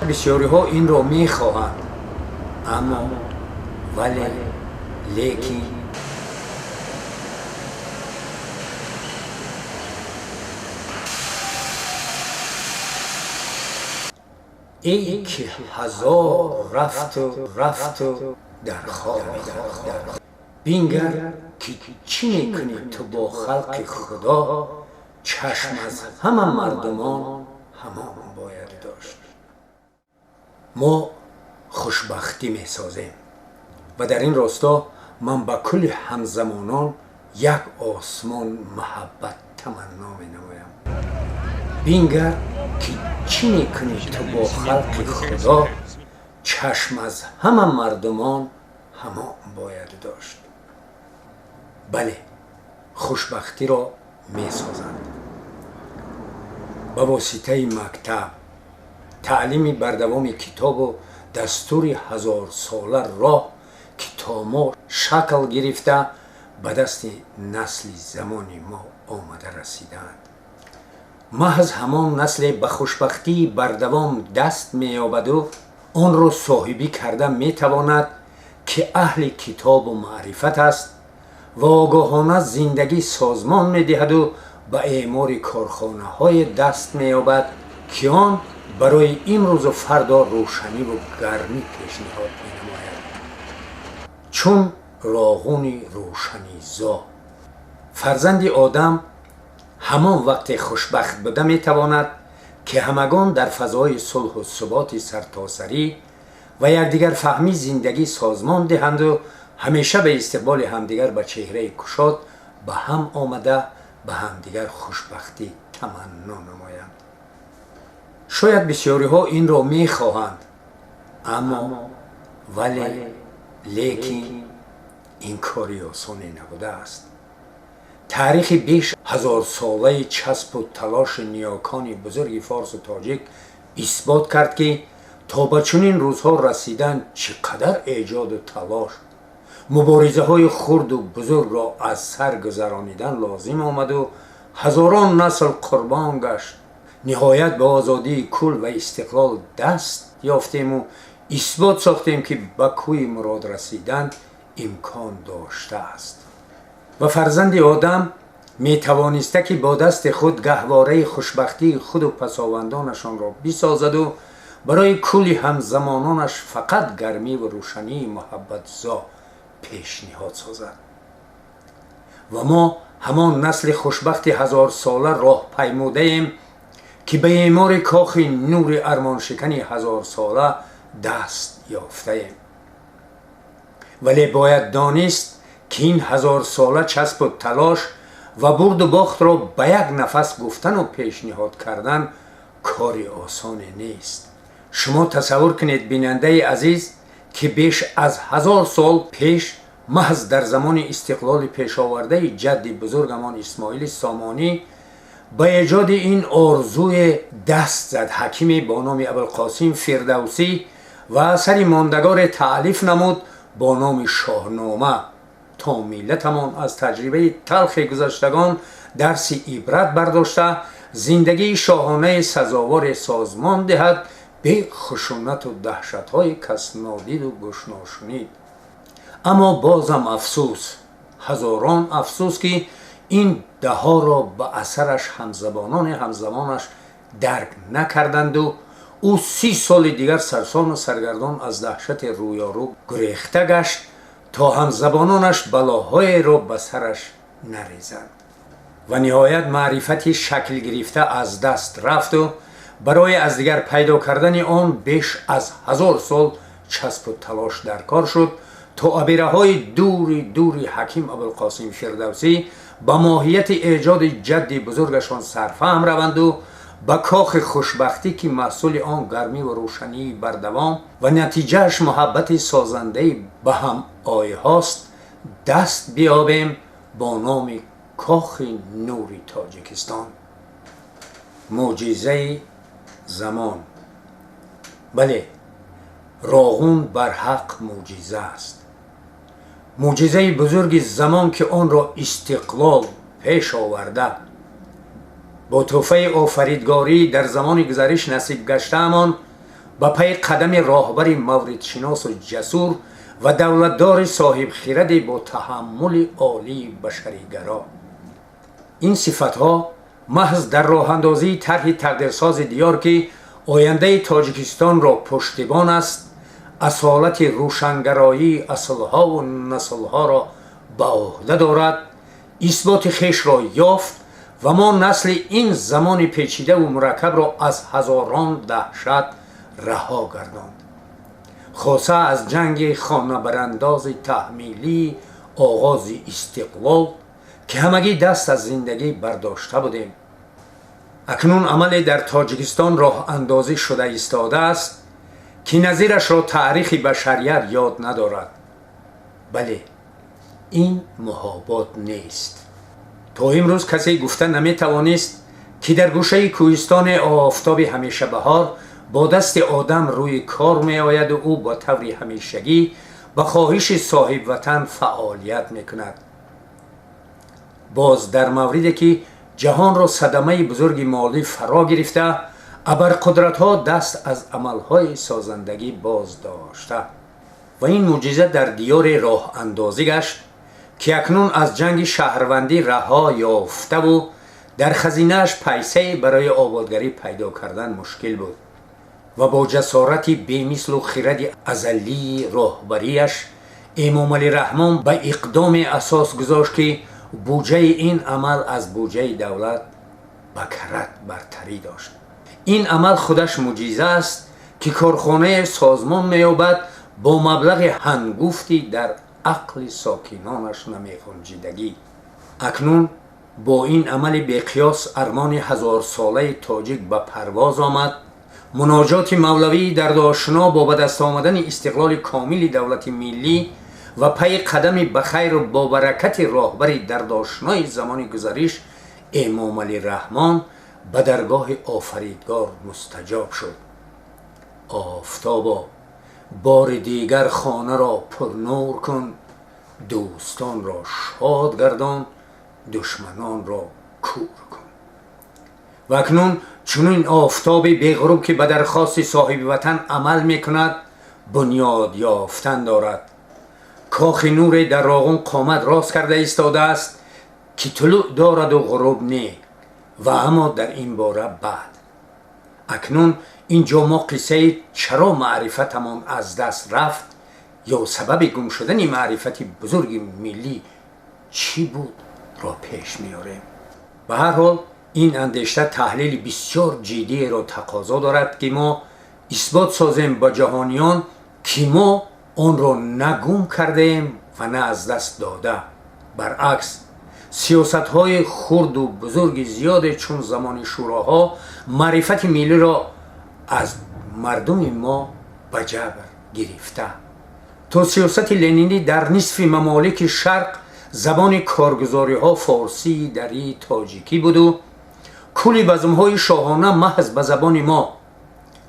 Бисёриҳо инро мехоҳанд, аммо, вале, лекин эй ки ҳазор рафту рафту дар хоби бингар, ки чӣ мекунӣ ту бо халқи Худо. Чашм аз ҳама мардумон ҳамон бояд дошт. Мо хушбахтӣ месозем ва дар ин росто ман ба кулли ҳамзамонон як осмон муҳаббат таманно менамоям. Бингар, ки чӣ мекунӣ ту бо халқи Худо. Чашм аз ҳама мардумон ҳамон бояд дошт. Бале, хушбахтиро месозанд ба воситаи мактаб, таълими бардавоми китобу дастури ҳазорсола, роҳ ки то мо шакл гирифта, ба дасти насли замони мо омада расидаанд. Маҳз ҳамон насле ба хушбахтии бардавом даст меёбаду онро соҳибӣ карда метавонад, ки аҳли китобу маърифат аст ва огоҳона зиндагӣ созмон медиҳаду ба эъмори корхонаҳое даст меёбад, ки он барои имрӯзу фардо рӯшаниву гармӣ пешниҳод менамояд, чун роғуни рӯшанизо. Фарзанди одам ҳамон вақте хушбахт буда метавонад, ки ҳамагон дар фазои сулҳу суботи сартосарӣ ва якдигарфаҳмӣ зиндагӣ созмон диҳанду ҳамеша ба истиқболи ҳамдигар ба чеҳраи кушод ба ҳам омада, ба ҳамдигар хушбахтӣ таманно намоянд. Шояд бисёриҳо инро мехоҳанд, аммо, вале, лекин ин кори осоне набудааст. Таърихи беш ҳазорсолаи часпу талоши ниёкони бузурги форсу тоҷик исбот кард, ки то ба чунин рӯзҳо расидан чӣ қадар эҷоду талош, муборизаҳои хурду бузургро аз сар гузаронидан лозим омаду ҳазорон насл қурбон гашт. Ниҳоят ба озодии кул ва истиқлол даст ёфтему исбот сохтем, ки ба кӯи мурод расидан имкон доштааст ва фарзанди одам метавониста, ки бо дасти худ гаҳвораи хушбахтии худу пасовандонашонро бисозаду барои кулли ҳамзамононаш фақат гармиву рӯшании муҳаббатзо пешниҳод созад. Ва мо ҳамон насли хушбахти ҳазорсола роҳ паймудаем, ки ба эъмори кохи нури армоншикани ҳазорсола даст ёфтаем. Вале бояд донист, ки ин ҳазорсола часпу талош ва бурду бохтро ба як нафас гуфтану пешниҳод кардан кори осоне нест. Шумо тасаввур кунед, бинандаи азиз, ки беш аз 1000 сол пеш, маҳз дар замони истиқлоли пешовардаи ҷадди бузургамон Исмоили Сомонӣ, ба эҷоди ин орзуе даст зад ҳакиме бо номи Абулқосим Фирдавсӣ ва асари мондагоре таълиф намуд бо номи Шоҳнома, то миллатамон аз таҷрибаи талхи гузаштагон дарси ибрат бардошта, зиндагии шоҳонаи сазоворе созмон диҳад, бе хушунату даҳшатҳои каснодиду гӯшношунид. Аммо бозам афсӯс, ҳазорон афсӯс, ки ин даҳоро ба асараш ҳамзабонони ҳамзамонаш дарк накарданду ӯ 30 соли дигар сарсону саргардон аз даҳшати рӯёрӯ гурехта гашт, то ҳамзабононаш балоҳоеро ба сараш нарезанд. Ва ниҳоят маърифати шакл гирифта аз даст рафту барои аз дигар пайдо кардани он беш аз 1000 сол часпу талош дар кор шуд, то абираҳои дури дури ҳаким Абулқосим Фирдавсӣ ба моҳияти эҷоди ҷадди бузургашон сарфаҳм раванду ба кохи хушбахтӣ, ки маҳсули он гармиву рӯшании бардавом ва натиҷааш муҳаббати созандаи ба ҳамоиҳост, даст биёбем бо номи Кохи нури Тоҷикистон. Мӯъҷизаи замон. Бале, роғун барҳақ мӯъҷиза аст, мӯъҷизаи бузурги замон, ки онро истиқлол пеш оварда, бо тӯҳфаи офаридгорӣ дар замони гузариш насиб гаштаамон. Ба пайи қадами роҳбари мавридшиносу ҷасур ва давлатдори соҳибхираде бо таҳаммули олии башаригаро. Ин сифатҳо маҳз дар роҳандозии тарҳи тақдирсози диёр, ки ояндаи Тоҷикистонро пуштибон аст, асолати рӯшангароии аслҳову наслҳоро ба ӯҳда дорад, исботи хешро ёфт ва мо насли ин замони печидаву мураккабро аз ҳазорон даҳшат раҳо гардонд, хоса аз ҷанги хонабарандози таҳмилии оғози истиқлол, ки ҳамагӣ даст аз зиндагӣ бардошта будем. Акнун амале дар Тоҷикистон роҳандозӣ шуда истодааст, ки назирашро таърихи башарият ёд надорад. Бале, ин муҳобот нест. То имрӯз касе гуфта наметавонист, ки дар гӯшаи кӯҳистони офтоби ҳамешабаҳор бо дасти одам рӯи кор меояду ӯ ба таври ҳамешагӣ ба хоҳиши соҳибватан фаъолият мекунад. Боз дар мавриде ки ҷаҳонро садамаи бузурги молӣ фаро гирифта, абарқудратҳо даст аз амалҳои созандагӣ боз дошта, ва ин мӯъҷиза дар диёре роҳандозӣ гашт, ки акнун аз ҷанги шаҳрвандӣ раҳо ёфтаву дар хазинааш пайсае барои ободгарӣ пайдо кардан мушкил буд, ва бо ҷасорати бемислу хиради азалии роҳбарияш Эмомалӣ Раҳмон ба иқдоме асос гузошт, ки буҷаи ин амал аз буҷаи давлат ба карат бартарӣ дошт. Ин амал худаш мӯъҷиза аст, ки корхонае созмон меёбад бо маблағи ҳангуфти дар ақли сокинонаш намеғунҷидагӣ. Акнун бо ин амали беқиёс армони ҳазорсолаи тоҷик ба парвоз омад. Муноҷоти мавлавии дардошино бо ба даст омадани истиқлоли комили давлати миллӣ ва пайи қадами ба хайру бобаракати роҳбари дардошинои замони гузариш Эмомалӣ Раҳмон ба даргоҳи Офаридгор мустаҷоб шуд. Офтобо, бори дигар хонаро пурнур кун, дӯстонро шод гардон, душманонро кур кун. Ва акнун чунин офтоби беғуруб, ки ба дархости соҳиби ватан амал мекунад, бунёд ёфтан дорад. Кохи нуре дар Роғун қомат рост карда истодааст, ки тулӯъ дораду ғуруб не. Ва аммо дар ин бора баъд. Акнун ин ҷо мо қиссаи чаро маърифатамон аз даст рафт ё сабаби гум шудани маърифати бузурги миллӣ чӣ буд ро пеш меорем. Ба ҳар ҳол, ин андеша таҳлили бисёр ҷиддиеро тақозо дорад, ки мо исбот созем ба ҷаҳониён, ки мо онро на гум кардаем ва на аз даст дода. Баръакс, сиёсатҳои хурду бузурги зиёде, чун замони шӯроҳо, маърифати миллиро аз мардуми мо ба ҷабр гирифта, то сиёсати ленинӣ дар нисфи мамолики Шарқ забони коргузориҳо форсии дарии тоҷикӣ буду кулли базмҳои шоҳона маҳз ба забони мо.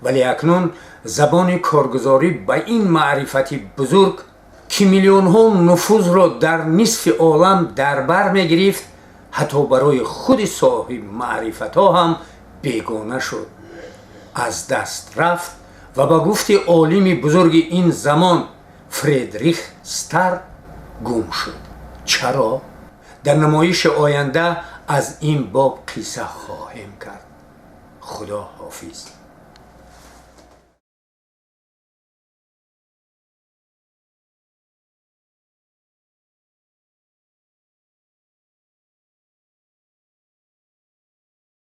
Вале акнун забони коргузорӣ ба ин маърифати бузург, ки миллионҳо нуфузро дар нисфи олам дар бар мегирифт, ҳатто барои худи соҳиби маърифатҳо ҳам бегона шуд, аз даст рафт ва ба гуфти олими бузурги ин замон Фредрих Стар гум шуд. Чаро? Дар намоиши оянда аз ин боб қисса хоҳем кард. Худо ҳофиз.